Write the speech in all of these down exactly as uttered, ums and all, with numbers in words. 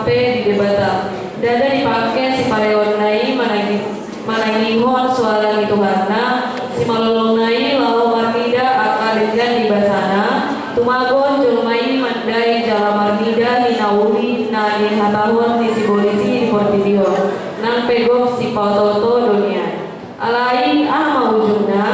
Pe di Debata. Ndada dipangke sipareonna i managi-, manangihon soara ni Tuhanna, simalolongna i laho marnida angka denggan di basana, tumagon jolma i mandai jala marnida hinauli na nihatahon ni sibolis i di portibi on, nang pe gok sipaotooto do nian. Alai aha ma ujungna?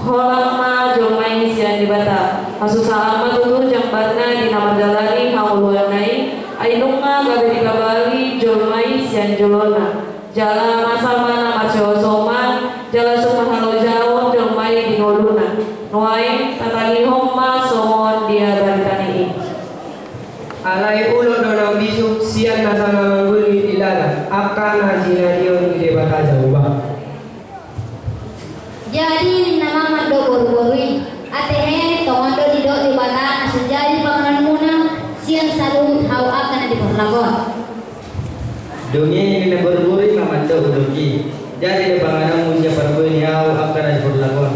Holang ma jolma i sian Debata. Hasusaan ma tutu jambarna di na marjalani hangoluanna i, ai nunga gabe dipabali jolma i sian jolona. Jala masa ma na marsiosoman, jala sumahalojaon jolma i di ngoluna. Nuaeng tatangihon ma songon dia baritana i. Alai ulok do na umbisuk sian nasa na manggulmi di lada, angka na jinadion ni Debata Jahowa. Jadi ninna ma mandok boruboru i, ate he, tongon do didok Debata na so jadi panganonmuna sian saluhut hau angka na di porlak on. Dung i ninna boruboru i ma mandok ulok i, jadi do panganonmu sian parbue ni hau angka na di porlak on.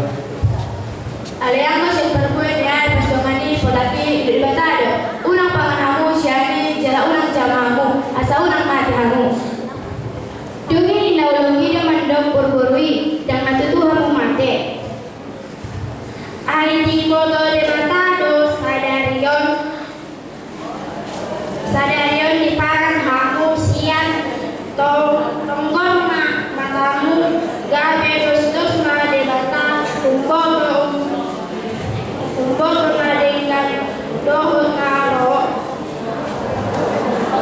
Alai anggo sian parbue ni hau pas dongan i porlak i, didok Debata do, unang pangan hamu sian i jala unang jamu hamu, asa unang mate hamu. Dung i ninna ulok i do mandok boruboru i, ndang na tutu hamu mate. Ai diboto Debata do sadari on, sadari on dipangan hamu sian to-, tonggor ma matamu, gabe dosdos ma Debata, umboto, umboto ma denggan dohot na ro.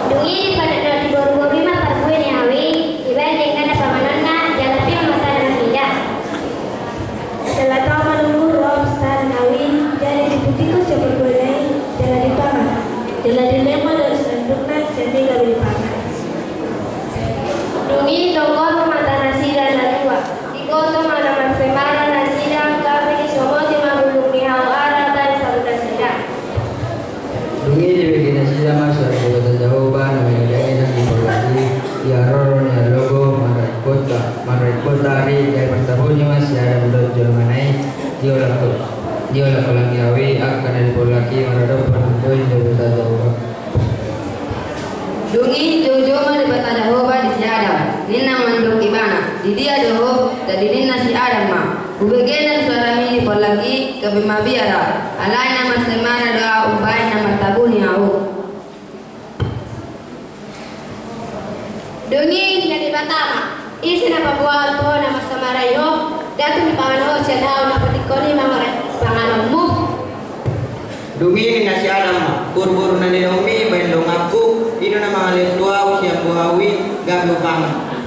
Dung i dipanondot di boruboru i ma parbue ni hau i, dibaen denggan panganonna, jala pir ma tanda nasida. Jala tao ma lunggur roha pesta ni hau i, jadi diputikon sian parbuena i, jala dipangan. Jala dilehon ma do sandukna sian i gabe dipangan. Dung i tonggor ma mata nasida na dua. Diboto ma na marsemaran nasida, gabe disomoti ma bulung ni hau ara tadi salu nasida. Dung i dibege nasida ma soara ni Debata Jahowa na mangidangidang di porlak i, di haroro ni halogo, marraingkot, marraingkot ari, gabe marsabuni ma si Adam dohot jolmana i, di holangkolang ni hau i, angka na di porlak i, maradophon hamu do i Debata Jahowa. Dung i joujou ma Debata Jahowa di si Adam, ninna mandok ibana, di dia do ho? Jadi ninna si Adam ma, hubege na do soarami di porlak i, gabe mabiar ahu, alai na marsemaran do ahu umbahen na marsabuni ahu. Dung i ninna Debata ma, ise na paboahon tu ho na marsemaran i ho? Ndang tung dipangan ho sian ahu na patikon i ma panganonmu. Dung i ninna si Adam ma, boruboru na nidokmu i bahen donganku, i do na mangalehon tu ahu sian buah hau i gabe hupangan.